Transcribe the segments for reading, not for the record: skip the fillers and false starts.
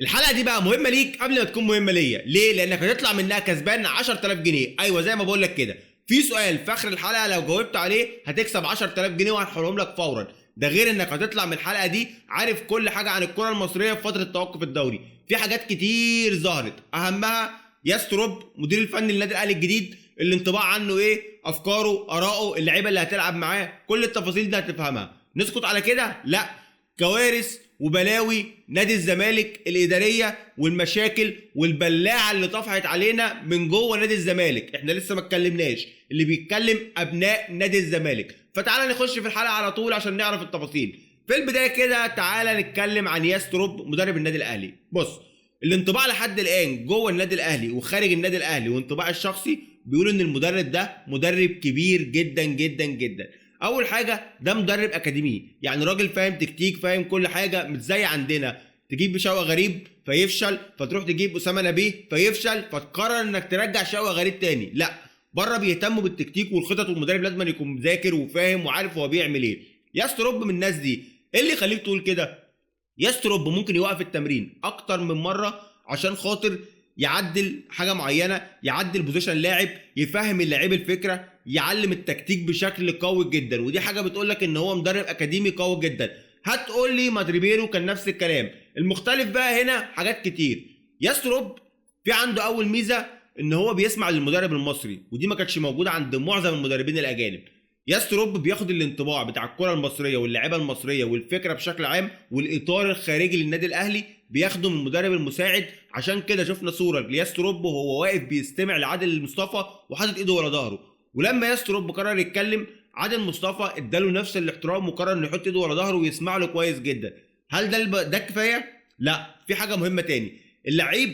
الحلقة دي بقى مهمة ليك قبل ما تكون مهمة ليا. ليه؟ لانك هتطلع منها كسبان 10000 جنيه. ايوه زي ما بقول لك كده، في سؤال في اخر الحلقة لو جاوبت عليه هتكسب 10000 جنيه وهنحولهم لك فورا. ده غير انك هتطلع من الحلقة دي عارف كل حاجة عن الكره المصرية في فترة توقف الدوري. في حاجات كتير ظهرت، اهمها ياس توروب مدير الفني للنادي الاهلي الجديد، الانطباع عنه ايه، افكاره، ارائه، اللعيبة اللي هتلعب معاه، كل التفاصيل دي هتفهمها. نسكت على كده؟ لا، كوارث وبلاوي نادي الزمالك الادارية والمشاكل والبلاعه اللي طفحت علينا من جوه نادي الزمالك، احنا لسه ما اتكلمناش، اللي بيتكلم ابناء نادي الزمالك. فتعالى نخش في الحلقة على طول عشان نعرف التفاصيل. في البداية كده تعالى نتكلم عن ياس توروب مدرب النادي الاهلي. بص، الانطباع لحد الان جوه النادي الاهلي وخارج النادي الاهلي وانطباع الشخصي بيقولوا ان المدرب ده مدرب كبير جدا جدا جدا. اول حاجة ده مدرب اكاديمي، يعني راجل فاهم تكتيك، فاهم كل حاجة، مش زي عندنا تجيب شوقي غريب فيفشل، فتروح تجيب اسامة نبيه فيفشل، فتقرر انك ترجع شوقي غريب تاني. لا، بره بيهتموا بالتكتيك والخطط، والمدرب لازم يكون مذاكر وفاهم وعارف هو بيعمل ايه. ياس توروب من الناس دي. ايه اللي يخليك تقول كده؟ ياس توروب ممكن يوقف التمرين اكتر من مرة عشان خاطر يعدل حاجة معينة، يعدل position لاعب، يفهم اللاعب الفكرة، يعلم التكتيك بشكل قوي جدا. ودي حاجة بتقول لك ان هو مدرب اكاديمي قوي جدا. هتقول لي مادريبيرو كان نفس الكلام. المختلف بقى هنا حاجات كتير. ياس توروب في عنده اول ميزة ان هو بيسمع للمدرب المصري، ودي ما كانتش موجودة عند معظم المدربين الاجانب. ياس توروب بياخد الانطباع بتاع الكره المصرية واللاعيبه المصرية والفكرة بشكل عام والاطار الخارجي للنادي الاهلي بياخده من المدرب المساعد. عشان كده شفنا صوره لياس توروب وهو واقف بيستمع لعادل مصطفى وحاطط ايده ورا ظهره، ولما ياس توروب قرر يتكلم عادل مصطفى اداله نفس الاحترام وقرر انه يحط ايده ورا ظهره ويسمع له كويس جدا. هل ده كفاية؟ لا، في حاجة مهمة تاني. اللعيب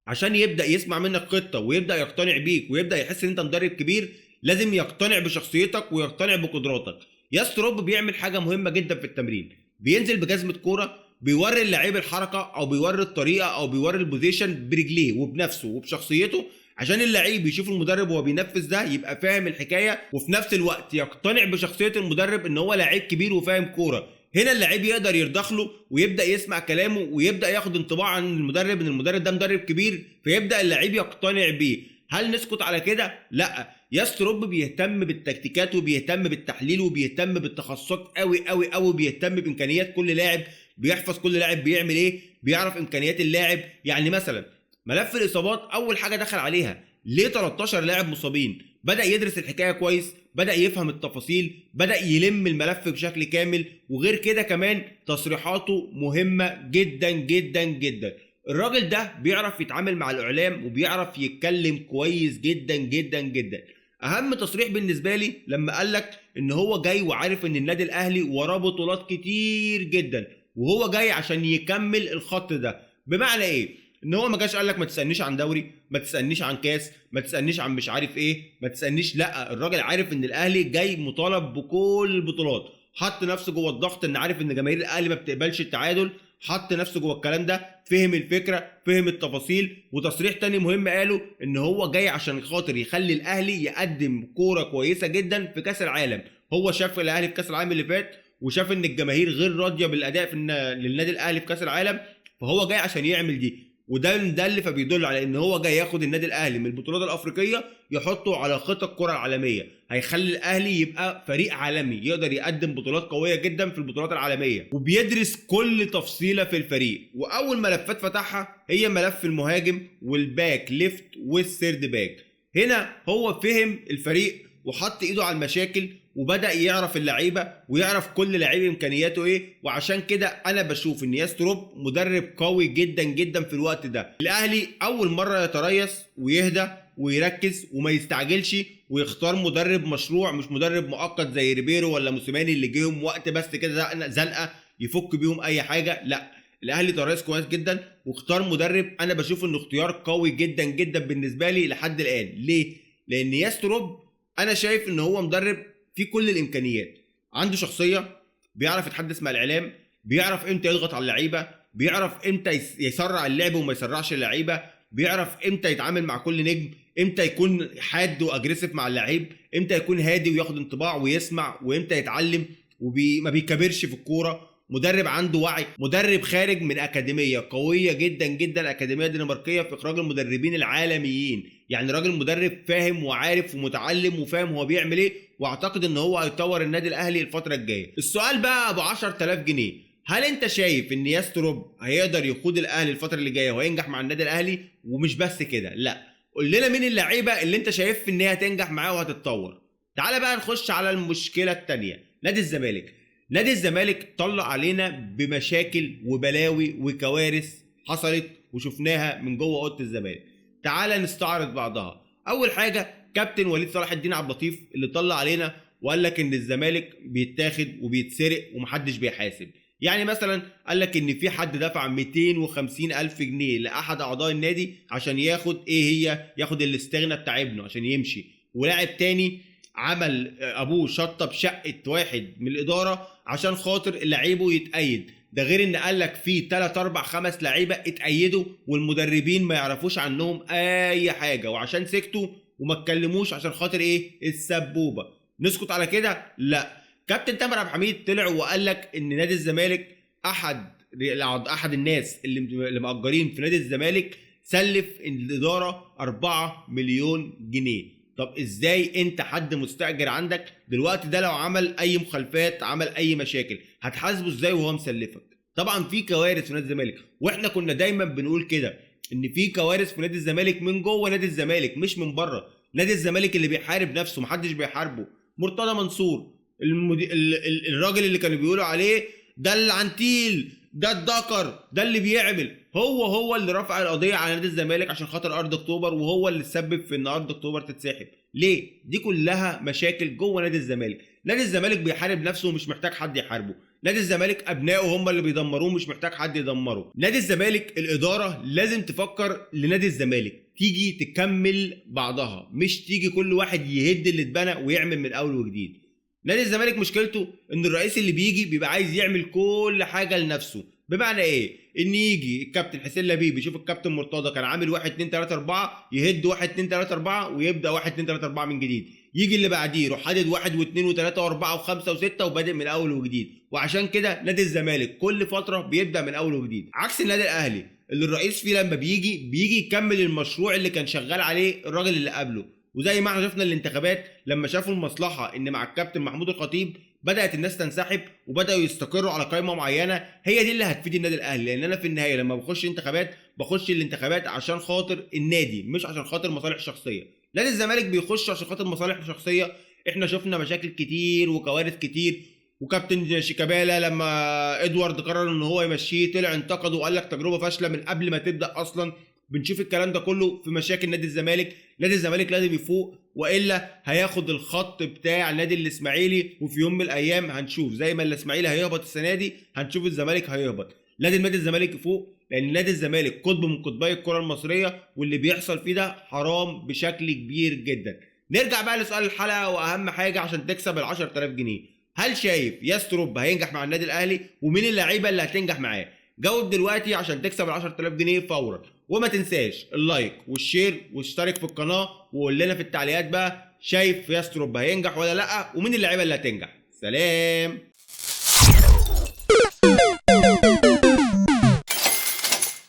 عشان يبدا يسمع منك خطه ويبدا يقتنع بيك ويبدا يحس ان انت مدرب كبير لازم يقتنع بشخصيتك ويقتنع بقدراتك. ياس توروب بيعمل حاجة مهمة جدا في التمرين، بينزل بجزمه كورة، بيوري اللعيب الحركة او بيوري الطريقة او بيوري ال position برجليه وبنفسه وبشخصيته، عشان اللعيب يشوف المدرب وهو بينفذ ده يبقى فاهم الحكاية، وفي نفس الوقت يقتنع بشخصية المدرب ان هو لعيب كبير وفاهم كورة. هنا اللعيب يقدر يرضخ له ويبدا يسمع كلامه ويبدا ياخد انطباع عن المدرب ان المدرب ده مدرب كبير، فيبدا اللعيب يقتنع بيه. هل نسكت على كده؟ لا، ياس توروب بيهتم بالتكتيكات وبيهتم بالتحليل وبيهتم بالتخصصات قوي قوي قوي، بيهتم بامكانيات كل لاعب، بيحفظ كل لاعب بيعمل ايه، بيعرف امكانيات اللاعب. يعني مثلا ملف الاصابات اول حاجة دخل عليها ليه 13 لاعب مصابين، بدا يدرس الحكاية كويس، بدا يفهم التفاصيل، بدا يلم الملف بشكل كامل. وغير كده كمان تصريحاته مهمة جدا جدا جدا. الراجل ده بيعرف يتعامل مع الاعلام وبيعرف يتكلم كويس جدا جدا جدا. اهم تصريح بالنسبة لي لما قال لك ان هو جاي وعارف ان النادي الاهلي وراه بطولات كتير جدا وهو جاي عشان يكمل الخط ده. بمعنى ايه؟ ان هو ما جاش قال لك ما تسالنيش عن دوري، ما تسالنيش عن كاس، ما تسالنيش عن مش عارف ايه، ما تسالنيش. لا، الراجل عارف ان الاهلي جاي مطالب بكل البطولات، حط نفسه جوه الضغط ان عارف ان جماهير الاهلي ما بتقبلش التعادل، حط نفسه جوه الكلام ده، فهم الفكرة، فهم التفاصيل. وتصريح تاني مهم قاله ان هو جاي عشان خاطر يخلي الاهلي يقدم كورة كويسة جدا في كاس العالم. هو شاف الاهلي في كاس العالم اللي فات وشاف ان الجماهير غير راضية بالاداء في للنادي الاهلي في كاس العالم، فهو جاي عشان يعمل دي. وده اللي فبيدل على ان هو جاي ياخد النادي الاهلي من البطولات الافريقية يحطه على خطه الكره العالمية، هيخلي الاهلي يبقى فريق عالمي يقدر يقدم بطولات قوية جدا في البطولات العالمية، وبيدرس كل تفصيله في الفريق. واول ملفات فتحها هي ملف المهاجم وال back left وال third back. هنا هو فهم الفريق وحط ايده على المشاكل وبدا يعرف اللعيبة ويعرف كل لعيب امكانياته ايه. وعشان كده انا بشوف ان ياس توروب مدرب قوي جدا جدا في الوقت ده. الاهلي اول مرة يتريث ويهدى ويركز وما يستعجلش ويختار مدرب مشروع، مش مدرب مؤقت زي ريبيرو ولا موسيماني اللي جيهم وقت بس كده زنقه يفك بيهم اي حاجة. لا، الاهلي تريث كويس جدا واختار مدرب انا بشوف انه اختيار قوي جدا جدا بالنسبة لي لحد الان. ليه؟ لان ياس توروب انا شايف ان هو مدرب في كل الامكانيات، عنده شخصية، بيعرف يتحدث مع الاعلام، بيعرف امتى يضغط على اللعيبة، بيعرف امتى يسرع اللعب وما يسرعش اللعيبة، بيعرف امتى يتعامل مع كل نجم، امتى يكون حاد و aggressive مع اللعيب، امتى يكون هادي وياخد انطباع ويسمع، وامتى يتعلم وما بيكبرش في الكورة. مدرب عنده وعي، مدرب خارج من اكاديمية قوية جدا جدا، اكاديمية دنماركيه في اخراج المدربين العالميين. يعني راجل مدرب فاهم وعارف ومتعلم وفاهم هو بيعمل ايه، واعتقد ان هو هيطور النادي الاهلي الفترة الجاية. السؤال بقى ابو 10000 جنيه، هل انت شايف ان ياستروب هيقدر يقود الاهلي الفترة اللي جاية وهينجح مع النادي الاهلي؟ ومش بس كده، لا، قول لنا مين اللعيبة اللي انت شايف ان هي هتنجح معاه وهتتطور. تعال بقى نخش على المشكلة الثانية، نادي الزمالك. نادي الزمالك طلع علينا بمشاكل وبلاوي وكوارث حصلت وشفناها من جوه اوضة الزمالك. تعال نستعرض بعضها. اول حاجة كابتن وليد صلاح الدين عبد اللطيف اللي طلع علينا وقال لك ان الزمالك بيتاخد وبيتسرق ومحدش بيحاسب. يعني مثلا قال لك ان في حد دفع 250 الف جنيه لاحد اعضاء النادي عشان ياخد ايه، هي ياخد الاستغنى بتاع ابنه عشان يمشي. ولاعب تاني عمل ابوه شطب شقه واحد من الادارة عشان خاطر لعيبة يتأيد. ده غير ان قال لك في 3 4 5 لعيبة اتأيدوا والمدربين ما يعرفوش عنهم اي حاجة، وعشان سكتوا وما اتكلموش عشان خاطر ايه، السبوبه. نسكت على كده؟ لا. كابتن تامر عبد الحميد طلع وقال لك ان نادي الزمالك احد الناس اللي مأجرين في نادي الزمالك سلف الادارة 4 مليون جنيه. طب ازاي انت حد مستأجر عندك دلوقتي ده لو عمل اي مخالفات، عمل اي مشاكل، هتحاسبه ازاي وهو مسلفك؟ طبعا في كوارث في نادي الزمالك، واحنا كنا دايما بنقول كده ان في كوارث في نادي الزمالك من جوه نادي الزمالك مش من بره. نادي الزمالك اللي بيحارب نفسه، محدش بيحاربه. مرتضى منصور الراجل اللي كانوا بيقولوا عليه ده العنتيل، ده الدكر، ده اللي بيعمل، هو اللي رفع القضية على نادي الزمالك عشان خاطر ارض اكتوبر، وهو اللي تسبب في ان ارض اكتوبر تتسحب. ليه؟ دي كلها مشاكل جوه نادي الزمالك. نادي الزمالك بيحارب نفسه ومش محتاج حد يحاربه. نادي الزمالك ابنائه هم اللي بيدمروه، مش محتاج حد يدمره. نادي الزمالك الادارة لازم تفكر لنادي الزمالك، تيجي تكمل بعضها، مش تيجي كل واحد يهد اللي اتبنى ويعمل من اول وجديد. نادي الزمالك مشكلته ان الرئيس اللي بيجي بيبقى عايز يعمل كل حاجة لنفسه. بمعنى ايه؟ ان يجي الكابتن حسين لبيب يشوف الكابتن مرتضى كان عامل 1 2 3 4، يهد 1 2 3 4 ويبدا 1 2 3 4 من جديد. يجي اللي بعديه يروح حادد 1 و2 و3 و4 و5 و6 وبادئ من اول وجديد. وعشان كده نادي الزمالك كل فترة بيبدا من اول وجديد، عكس النادي الاهلي اللي الرئيس فيه لما بيجي يكمل المشروع اللي كان شغال عليه الراجل اللي قبله. وزي ما احنا شفنا الانتخابات لما شافوا المصلحة ان مع الكابتن محمود الخطيب بدات الناس تنسحب وبداوا يستقروا على قائمة معينة، هي دي اللي هتفيد النادي الاهلي. لان انا في النهاية لما بخش انتخابات بخش الانتخابات عشان خاطر النادي، مش عشان خاطر مصالح شخصية. نادي الزمالك بيخش عشان خاطر مصالح شخصية. احنا شفنا مشاكل كتير وكوارث كتير، وكابتن شيكابالا لما ادوارد قرر ان هو يمشيه طلع انتقده وقال لك تجربه فاشلة من قبل ما تبدا اصلا. بنشوف الكلام ده كله في مشاكل نادي الزمالك. نادي الزمالك لازم يفوق، والا هياخد الخط بتاع نادي الاسماعيلي، وفي يوم من الايام هنشوف زي ما الاسماعيلي هيهبط السنة دي هنشوف الزمالك هيهبط. لازم نادي الزمالك يفوق، لان نادي الزمالك قطب من قطبي الكره المصرية، واللي بيحصل فيه ده حرام بشكل كبير جدا. نرجع بقى لسؤال الحلقة واهم حاجة عشان تكسب ال 10000 جنيه، هل شايف ياستروب هينجح مع النادي الاهلي؟ ومين اللعيبة اللي هتنجح معاه؟ جاوب دلوقتي عشان تكسب ال 10000 جنيه فورا. وما تنساش ال like وال share واشترك في القناة، وقول لنا في التعليقات بقى شايف ياستروب هينجح ولا لا، ومين اللعيبة اللي هتنجح. سلام.